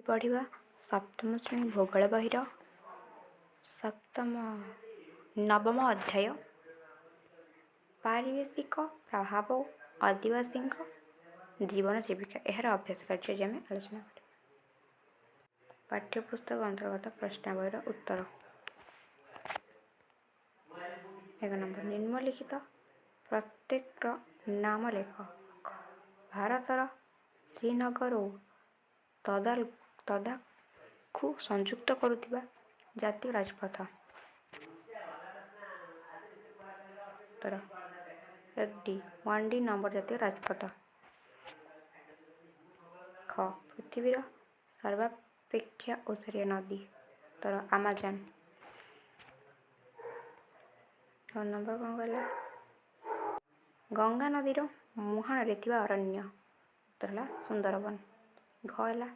ପଢ଼ିବା ସପ୍ତମ ଶ୍ରେଣୀ ଭୂଗୋଳ ବହିର ସପ୍ତମ ନବମ ଅଧ୍ୟାୟ ପାରିବେଶିକ ପ୍ରଭାବ ଆଦିବାସୀଙ୍କ ଜୀବନ ଜୀବିକା, ଏହାର ଅଭ୍ୟାସ କାର୍ଯ୍ୟ ଆଜି ଆମେ ଆଲୋଚନା କରିବା। ପାଠ୍ୟପୁସ୍ତକ ଅନ୍ତର୍ଗତ ପ୍ରଶ୍ନାବଳୀର ଉତ୍ତର। 1 ନମ୍ବର, ନିମ୍ନଲିଖିତ ପ୍ରତ୍ୟେକର ନାମ ଲେଖ। ଭାରତର ଶ୍ରୀନଗର ଓ ଲଦାଖକୁ ସଂଯୁକ୍ତ କରୁଥିବା ଜାତୀୟ ରାଜପଥ। ଉତ୍ତର 1 ଡି, 1 ଡି ନମ୍ବର ଜାତୀୟ ରାଜପଥ। ଖ, ପୃଥିବୀର ସର୍ବାପେକ୍ଷା ଓସାରିଆ ନଦୀ। ଉତ୍ତର ଆମାଜନ। 9 ନମ୍ବର କ'ଣ କହିଲା? ଗଙ୍ଗା ନଦୀର ମୁହାଣରେ ଥିବା ଅରଣ୍ୟ। ଉତ୍ତର ହେଲା ସୁନ୍ଦରବନ। ଘ ହେଲା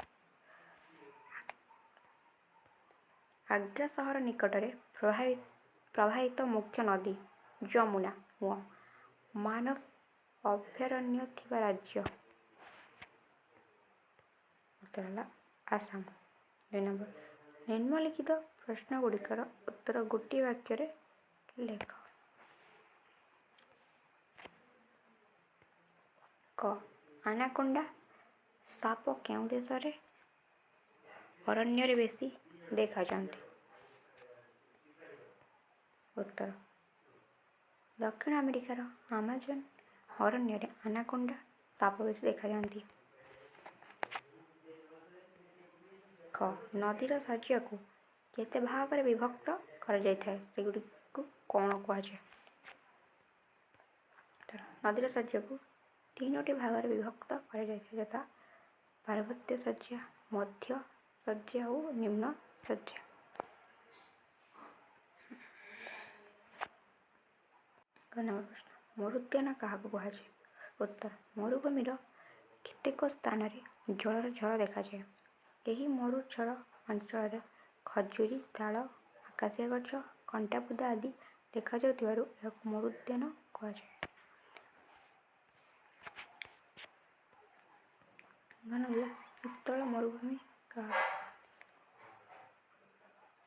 ଆଗ୍ରା ସହର ନିକଟରେ ପ୍ରବାହିତ ମୁଖ୍ୟ ନଦୀ ଯମୁନା। ମାନସ ଅଭୟାରଣ୍ୟ ଥିବା ରାଜ୍ୟ। ଉତ୍ତର ହେଲା ଆସାମ। 2 ନମ୍ବର, ନିମ୍ନଲିଖିତ ପ୍ରଶ୍ନଗୁଡ଼ିକର ଉତ୍ତର ଗୋଟିଏ ବାକ୍ୟରେ ଲେଖ। କ, ଆନାକୋଣ୍ଡା ସାପ କେଉଁ ଦେଶରେ ଅରଣ୍ୟରେ ବେଶୀ ଦେଖାଯାଆନ୍ତି? ଉତ୍ତର ଦକ୍ଷିଣ ଆମେରିକାର ଆମାଜନ ଅରଣ୍ୟରେ ଆନାକୋଣ୍ଡା ସାପ ବେଶୀ ଦେଖାଯାଆନ୍ତି। ଖ, ନଦୀର ଶଯ୍ୟାକୁ କେତେ ଭାଗରେ ବିଭକ୍ତ କରାଯାଇଥାଏ, ସେଗୁଡ଼ିକୁ କ'ଣ କୁହାଯାଏ? ଉତ୍ତର ନଦୀର ଶଯ୍ୟାକୁ 3ଟି ଭାଗରେ ବିଭକ୍ତ କରାଯାଇଥାଏ, ଯଥା ପାର୍ବତ୍ୟ ଶଯ୍ୟା, ମଧ୍ୟ ଶଯ୍ୟା ଓ ନିମ୍ନ ଶଯ୍ୟା। 1 ନମ୍ବର ପ୍ରଶ୍ନ, ମରୁଦ୍ୟାନ କାହାକୁ କୁହାଯାଏ? ଉତ୍ତର ମରୁଭୂମିର କେତେକ ସ୍ଥାନରେ ଜଳର ଝର ଦେଖାଯାଏ। ଏହି ମରୁଝର ଅଞ୍ଚଳରେ ଖଜୁରୀ, ତାଳ, ଆକାଶିଆ ଗଛ, କଣ୍ଟାବୁଦା ଆଦି ଦେଖାଯାଉଥିବାରୁ ଏହାକୁ ମରୁଦ୍ୟାନ କୁହାଯାଏ। ଶୀତଳ ମରୁଭୂମି କାହାକୁ?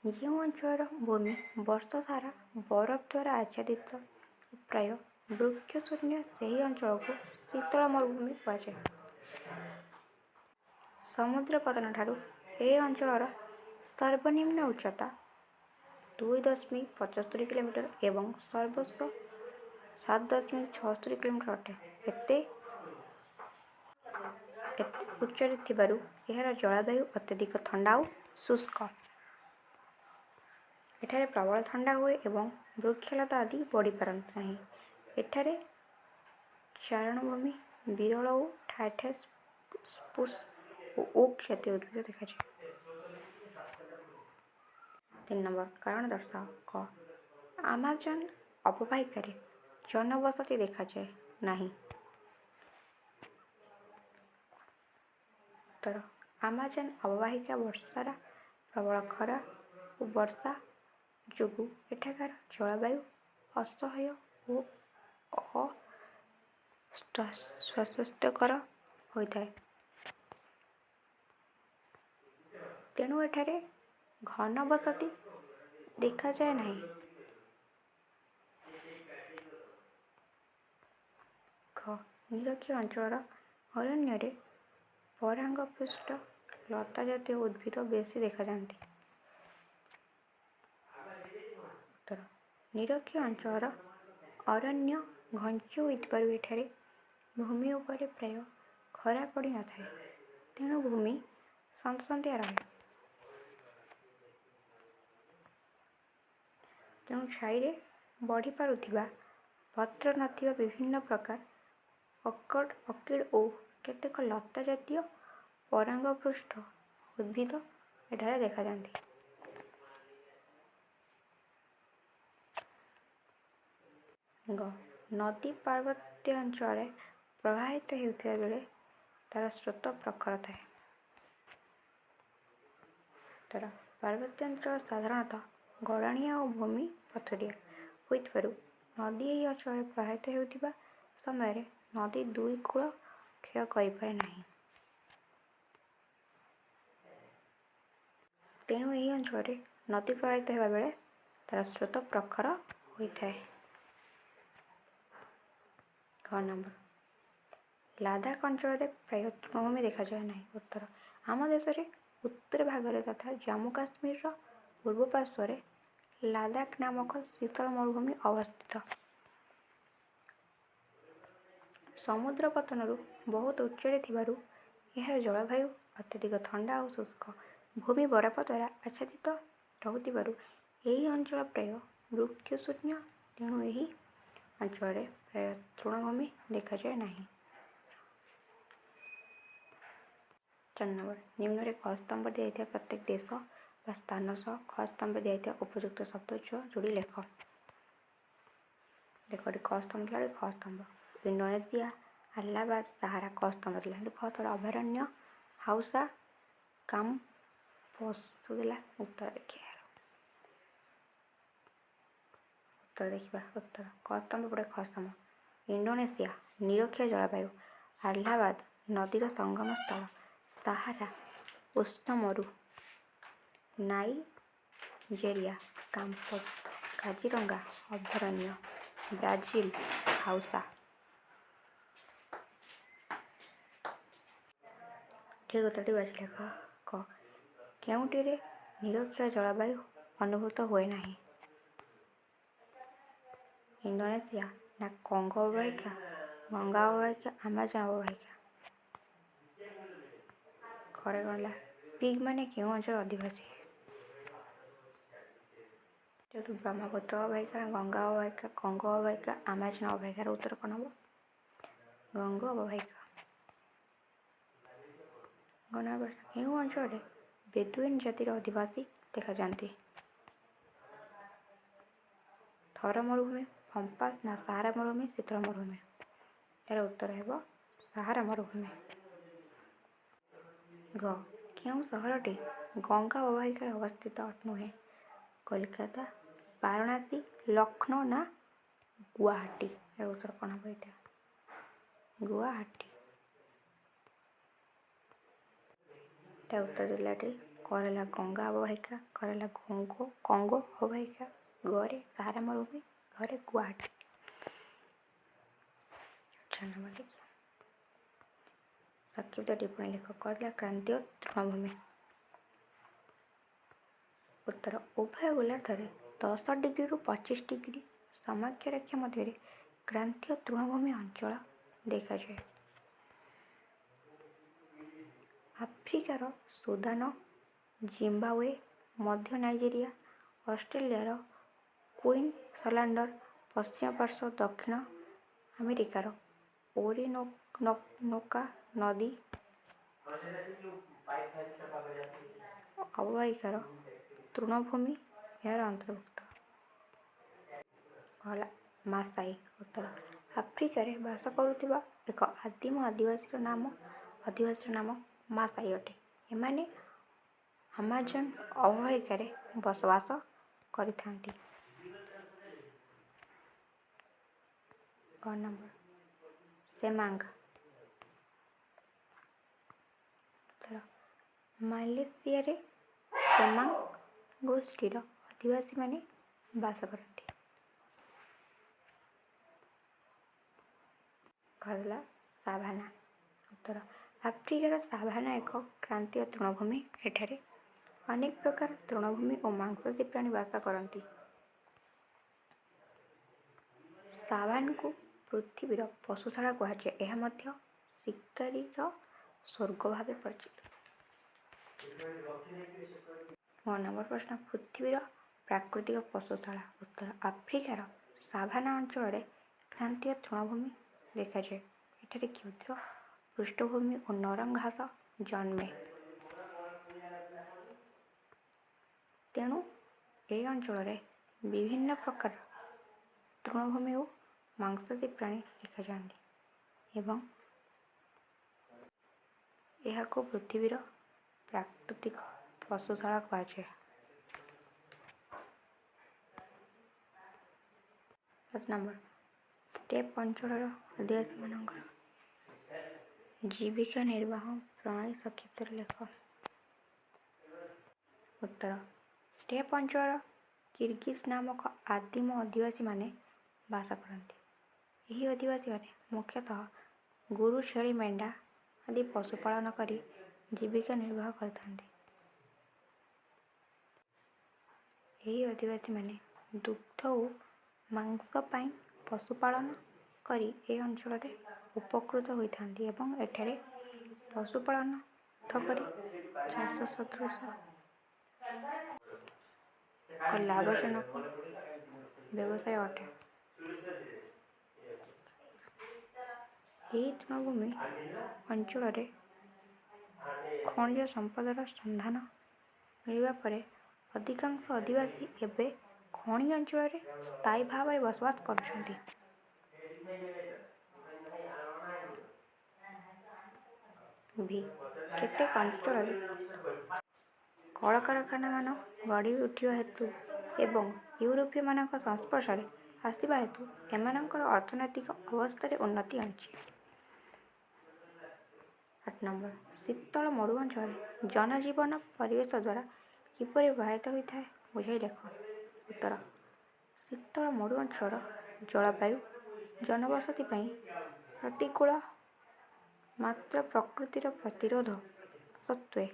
ଯେଉଁ ଅଞ୍ଚଳର ଭୂମି ବର୍ଷ ସାରା ବରଫ ଦ୍ୱାରା ଆଚ୍ଛାଦିତ ଓ ପ୍ରାୟ ବୃକ୍ଷଶୂନ୍ୟ, ସେହି ଅଞ୍ଚଳକୁ ଶୀତଳ ମରୁଭୂମି କୁହାଯାଏ। ସମୁଦ୍ର ପତନଠାରୁ ଏ ଅଞ୍ଚଳର ସର୍ବନିମ୍ନ ଉଚ୍ଚତା 2.75 କିଲୋମିଟର ଏବଂ ସର୍ବୋଚ୍ଚ 7.76 କିଲୋମିଟର ଅଟେ। ଏତେ ଏତେ ଉଚ୍ଚରେ ଥିବାରୁ ଏହାର ଜଳବାୟୁ ଅତ୍ୟଧିକ ଥଣ୍ଡା ଓ ଶୁଷ୍କ। ଏଠାରେ ପ୍ରବଳ ଥଣ୍ଡା ହୁଏ ଏବଂ ବୃକ୍ଷଲତା ଆଦି ବଢ଼ିପାରନ୍ତି ନାହିଁ। ଏଠାରେ ଚାରଣଭୂମି ବିରଳ ଓ ଠାଏ ଠାଏ ସ୍ପୁସ୍ ଓ ଓକ୍ ଜାତୀୟ ଉଦ୍ଭିଦ ଦେଖାଯାଏ। 3 ନମ୍ବର, କାରଣ ଦର୍ଶାଅ। କ, ଆମାଜନ ଅବବାହିକାରେ ଜନବସତି ଦେଖାଯାଏ ନାହିଁ। ଉତ୍ତର ଆମାଜନ ଅବବାହିକା ବର୍ଷସାରା ପ୍ରବଳ ଖରା ଓ ବର୍ଷା ଯୋଗୁଁ ଏଠାକାର ଜଳବାୟୁ ଅସହ୍ୟ ଓ ଅସ୍ୱାସ୍ଥ୍ୟକର ହୋଇଥାଏ। ତେଣୁ ଏଠାରେ ଘନବସତି ଦେଖାଯାଏ ନାହିଁ। ଖ, ନିରକ୍ଷୀୟ ଅଞ୍ଚଳର ଅରଣ୍ୟରେ ପରାଙ୍ଗପୁଷ୍ଟ ଲତା ଜାତୀୟ ଉଦ୍ଭିଦ ବେଶୀ ଦେଖାଯାଆନ୍ତି। ଉତ୍ତର ନିରକ୍ଷୀୟ ଅଞ୍ଚଳର ଅରଣ୍ୟ ଘଞ୍ଚ ହୋଇଥିବାରୁ ଏଠାରେ ଭୂମି ଉପରେ ପ୍ରାୟ ଖରା ପଡ଼ିନଥାଏ। ତେଣୁ ଭୂମି ସନ୍ତସନ୍ତିଆ ରହେ। ତେଣୁ ଛାଇରେ ବଢ଼ିପାରୁଥିବା ପତ୍ର ନଥିବା ବିଭିନ୍ନ ପ୍ରକାର ଅର୍କିଡ୍ ଓ କେତେକ ଲତା ଜାତୀୟ ପରାଙ୍ଗପୁଷ୍ଟ ଉଦ୍ଭିଦ ଏଠାରେ ଦେଖାଯାଆନ୍ତି। ଗ, ନଦୀ ପାର୍ବତ୍ୟ ଅଞ୍ଚଳରେ ପ୍ରବାହିତ ହେଉଥିବା ବେଳେ ତା'ର ସ୍ରୋତ ପ୍ରଖର ଥାଏ। ଉତ୍ତର ପାର୍ବତ୍ୟାଞ୍ଚଳ ସାଧାରଣତଃ ଗଡ଼ାଣିଆ ଓ ଭୂମି ପଥୁରିଆ ହୋଇଥିବାରୁ ନଦୀ ଏହି ଅଞ୍ଚଳରେ ପ୍ରବାହିତ ହେଉଥିବା ସମୟରେ ନଦୀ ଦୁଇ କୂଳ କ୍ଷୟ କରିପାରେ ନାହିଁ। ତେଣୁ ଏହି ଅଞ୍ଚଳରେ ନଦୀ ପ୍ରବାହିତ ହେବା ବେଳେ ତା'ର ସ୍ରୋତ ପ୍ରଖର ହୋଇଥାଏ। ଘ ନମ୍ବର, ଲାଦାଖ ଅଞ୍ଚଳରେ ପ୍ରାୟ ତୃଣଭୂମି ଦେଖାଯାଏ ନାହିଁ। ଉତ୍ତର, ଆମ ଦେଶରେ ଉତ୍ତର ଭାଗରେ ତଥା ଜାମ୍ମୁ କାଶ୍ମୀରର ପୂର୍ବ ପାର୍ଶ୍ୱରେ ଲାଦାଖ ନାମକ ଶୀତଳ ମରୁଭୂମି ଅବସ୍ଥିତ। ସମୁଦ୍ର ପତନରୁ ବହୁତ ଉଚ୍ଚରେ ଥିବାରୁ ଏହାର ଜଳବାୟୁ ଅତ୍ୟଧିକ ଥଣ୍ଡା ଓ ଶୁଷ୍କ। ଭୂମି ବରଫ ଦ୍ୱାରା ଆଚ୍ଛାଦିତ ରହୁଥିବାରୁ ଏହି ଅଞ୍ଚଳ ପ୍ରାୟ ବୃକ୍ଷଶୂନ୍ୟ। ତେଣୁ ଏହି ଅଞ୍ଚଳରେ ପ୍ରାୟ ତୃଣଭୂମି ଦେଖାଯାଏ ନାହିଁ। 4 ନମ୍ବର, ନିମ୍ନରେ କ ସ୍ତମ୍ଭ ଦିଆଯାଇଥିବା ପ୍ରତ୍ୟେକ ଦେଶ ବା ସ୍ଥାନ ସହ ଖ ସ୍ତମ୍ଭ ଦିଆଯାଇଥିବା ଉପଯୁକ୍ତ ଶବ୍ଦ ଯୋଡ଼ି ଲେଖ। ଦେଖ, ଏଠି କ ସ୍ତମ୍ଭ ଥିଲା, ଏଠି ଖ ସ୍ତମ୍ଭ। ଇଣ୍ଡୋନେସିଆ, ଆହ୍ଲାବାଦ, ସାହାରା। କ ସ୍ତମ୍ଭ ଥିଲା, ଏଠି ଖ ସ୍ତମ୍ଭ। ଅଭୟାରଣ୍ୟ, ହାଉସା, କାମ୍ପୋସ୍ ଥିଲା। ଉତ୍ତର ଦେଖିବା, ଉତ୍ତର ଦେଖିବା। ଉତ୍ତର କ ସ୍ତମ୍ଭ ପଟେ ଖ ସ୍ତମ୍ଭ। ଇଣ୍ଡୋନେସିଆ ନିରକ୍ଷୀୟ ଜଳବାୟୁ, ଆହ୍ଲାବାଦ ନଦୀର ସଙ୍ଗମ ସ୍ଥଳ, ସାହାରା ଉଷ୍ଣମରୁ, ନାଇଜେରିଆ କାମ୍ପୋସ୍ କାଜିରଙ୍ଗା ଅଭୟାରଣ୍ୟ, ବ୍ରାଜିଲ ହାଉସା। ଠିକ୍ ଉତ୍ତରଟି ବାଛି ଲେଖ। କ, କେଉଁଟିରେ ନିରକ୍ଷୀୟ ଜଳବାୟୁ ଅନୁଭୂତ ହୁଏ ନାହିଁ? ଇଣ୍ଡୋନେସିଆ ନା କଙ୍ଗୋ ଅବବାହିକା, ଗଙ୍ଗା ଅବବାହିକା, ଆମାଜନ ଅବବାହିକା? ଖରେ କ'ଣ ହେଲା? ପିଗ୍ ମାନେ କେଉଁ ଅଞ୍ଚଳର ଅଧିବାସୀ? ଯେହେତୁ ବ୍ରହ୍ମପୁତ୍ର ଅବବାହିକା, ଗଙ୍ଗା ଅବବାହିକା, କଙ୍ଗୋ ଅବବାହିକା, ଆମାଜନ ଅବବାହିକାର ଉତ୍ତର କ'ଣ ହେବ? ଗଙ୍ଗା ଅବବାହିକା। ଗଣା ପ୍ରଶ୍ନ, କେଉଁ ଅଞ୍ଚଳରେ ବେଦୁଇନ୍ ଜାତିର ଅଧିବାସୀ ଦେଖାଯାଆନ୍ତି? ଥର ମରୁଭୂମି, ପମ୍ପାସ ନା ସାହାରା ମରୁଭୂମି, ଶୀତଳ ମରୁଭୂମି? ଏହାର ଉତ୍ତର ହେବ ସାହାରା ମରୁଭୂମି। ଘ, କେଉଁ ସହରଟି ଗଙ୍ଗା ଅବବାହିକାରେ ଅବସ୍ଥିତ ନୁହେଁ? କୋଲକାତା, ବାରାଣସୀ, ଲକ୍ଷ୍ନୌ ନା ଗୁଆହାଟୀ? ଏହାର ଉତ୍ତର କ'ଣ ହେବ ଏଇଟା? ଗୁଆହାଟୀ। ତା ଉତ୍ତର ଦେଲା ଏଠି କରେଲା ଗଙ୍ଗା ଅବବାହିକା, କରେଲା କଙ୍ଗୋ ଅବବାହିକା, ଗରେ ସାହାରା ମରୁଭୂମି, ଘରେ ଗୁଆହାଟୀ। 6 ନମ୍ବର ଦେଖିବା। ସଂକ୍ଷିପ୍ତ ଟିପ୍ପଣୀ ଲେଖ। କରିଥିଲା କ୍ରାନ୍ତୀୟ ତୃଣଭୂମି। ଉତ୍ତର, ଉଭୟ ଗୋଲାର୍ଦ୍ଧରେ 10 ଡିଗ୍ରୀରୁ 25 ଡିଗ୍ରୀ ସମାକ୍ଷରେଖା ମଧ୍ୟରେ କ୍ରାନ୍ତୀୟ ତୃଣଭୂମି ଅଞ୍ଚଳ ଦେଖାଯାଏ। ଆଫ୍ରିକାର ସୁଦାନ, ଜିମ୍ବାୱେ, ମଧ୍ୟ ନାଇଜେରିଆ, ଅଷ୍ଟ୍ରେଲିଆର କୁଇନ୍ସଲାଣ୍ଡର ପଶ୍ଚିମ ପାର୍ଶ୍ୱ, ଦକ୍ଷିଣ ଆମେରିକାର ଓରିନୋକା ନଦୀ ଅବବାହିକାର ତୃଣଭୂମି ଏହାର ଅନ୍ତର୍ଭୁକ୍ତ। ହେଲା ମାସାଇ। ଉତ୍ତର, ଆଫ୍ରିକାରେ ବାସ କରୁଥିବା ଏକ ଆଦିମ ଅଧିବାସୀର ନାମ ମାସାଇ ଅଟେ। ଏମାନେ ଆମାଜନ ଅବବାହିକାରେ ବସବାସ କରିଥାନ୍ତି। ଘ ନମ୍ବର, ସେମାଙ୍ଗ। ଉତ୍ତର, ମାଲେସିଆରେ ସେମାଙ୍ଗ ଗୋଷ୍ଠୀର ଅଧିବାସୀମାନେ ବାସ କରନ୍ତି। ହେଲା ସାଭାନା। ଉତ୍ତର, ଆଫ୍ରିକାର ସାଭାନା ଏକ କ୍ରାନ୍ତୀୟ ତୃଣଭୂମି। ଏଠାରେ ଅନେକ ପ୍ରକାର ତୃଣଭୂମି ଓ ମାଂସାଶୀ ପ୍ରାଣୀ ବାସ କରନ୍ତି। ସାଭାନାକୁ ପୃଥିବୀର ପଶୁଶାଳା କୁହାଯାଏ। ଏହା ମଧ୍ୟ ଶିକାରୀର ସ୍ୱର୍ଗ ଭାବେ ପରିଚିତ। 9 ନମ୍ବର ପ୍ରଶ୍ନ, ପୃଥିବୀର ପ୍ରାକୃତିକ ପଶୁଶାଳା। ଉତ୍ତର, ଆଫ୍ରିକାର ସାଭାନା ଅଞ୍ଚଳରେ କ୍ରାନ୍ତୀୟ ତୃଣଭୂମି ଦେଖାଯାଏ। ଏଠାରେ କ୍ଷୁଦ୍ର ପୃଷ୍ଠଭୂମି ଓ ନରମ ଘାସ ଜନ୍ମେ। ତେଣୁ ଏ ଅଞ୍ଚଳରେ ବିଭିନ୍ନ ପ୍ରକାର ତୃଣଭୂମି ଓ ମାଂସାଶୀ ପ୍ରାଣୀ ଦେଖାଯାଆନ୍ତି ଏବଂ ଏହାକୁ ପୃଥିବୀର ପ୍ରାକୃତିକ ପଶୁଶାଳା କୁହାଯାଏ। 7 ନମ୍ବର, ଷ୍ଟେପ୍ ଅଞ୍ଚଳର ଅଧିବାସୀମାନଙ୍କର ଜୀବିକା ନିର୍ବାହ ପ୍ରଣାଳୀ ସଂକ୍ଷିପ୍ତରେ ଲେଖ। ଉତ୍ତର, ଷ୍ଟେପ୍ ଅଞ୍ଚଳର କିର୍ଗିଜ୍ ନାମକ ଆଦିମ ଅଧିବାସୀମାନେ ବାସ କରନ୍ତି। ଏହି ଅଧିବାସୀମାନେ ମୁଖ୍ୟତଃ ଗୋରୁ, ଛେଳି, ମେଣ୍ଢା ଆଦି ପଶୁପାଳନ କରି ଜୀବିକା ନିର୍ବାହ କରିଥାନ୍ତି। ଏହି ଅଧିବାସୀମାନେ ଦୁଗ୍ଧ ଓ ମାଂସ ପାଇଁ ପଶୁପାଳନ କରି ଏ ଅଞ୍ଚଳରେ ଉପକୃତ ହୋଇଥାନ୍ତି ଏବଂ ଏଠାରେ ପଶୁପାଳନ ପୃଥକ୍ କରି ଚାଷ ସଦୃଶ ଏକ ଲାଭଜନକ ବ୍ୟବସାୟ ଅଟେ। ଏହି ତୃଣଭୂମି ଅଞ୍ଚଳରେ ଖଣିଜ ସମ୍ପଦର ସନ୍ଧାନ ମିଳିବା ପରେ ଅଧିକାଂଶ ଅଧିବାସୀ ଏବେ ଖଣି ଅଞ୍ଚଳରେ ସ୍ଥାୟୀ ଭାବରେ ବସବାସ କରୁଛନ୍ତି। ଭି. କେତେକ ଅଞ୍ଚଳରେ କଳକାରଖାନାମାନ ଗଢ଼ି ଉଠିବା ହେତୁ ଏବଂ ୟୁରୋପୀୟମାନଙ୍କ ସଂସ୍ପର୍ଶରେ ଆସିବା ହେତୁ ଏମାନଙ୍କର ଅର୍ଥନୈତିକ ଅବସ୍ଥାରେ ଉନ୍ନତି ଆଣିଛି। 8 ନମ୍ବର, ଶୀତଳ ମରୁ ଅଞ୍ଚଳରେ ଜନଜୀବନ ପରିବେଶଦ୍ୱାରା କିପରି ପ୍ରଭାବିତ ହୋଇଥାଏ, ବୁଝାଇ ଲେଖ। ଉତ୍ତର, ଶୀତଳ ମରୁ ଅଞ୍ଚଳର ଜଳବାୟୁ ଜନବସତି ପାଇଁ ପ୍ରତିକୂଳ, ମାତ୍ର ପ୍ରକୃତିର ପ୍ରତିରୋଧ ସତ୍ତ୍ୱେ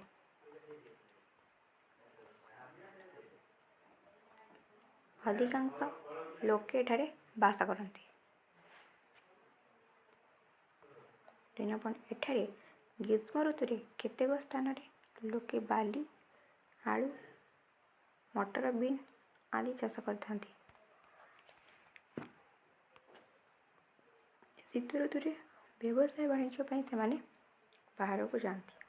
ଅଧିକାଂଶ ଲୋକେ ଏଠାରେ ବାସ କରନ୍ତି। 3। ଏଠାରେ ଗ୍ରୀଷ୍ମ ଋତୁରେ କେତେକ ସ୍ଥାନରେ ଲୋକେ ବାଲି, ଆଳୁ, ମଟର, ବିନ୍ ଆଦି ଚାଷ କରିଥାନ୍ତି। ଶୀତ ଋତୁରେ ବ୍ୟବସାୟ ବାଣିଜ୍ୟ ପାଇଁ ସେମାନେ ବାହାରକୁ ଯାଆନ୍ତି।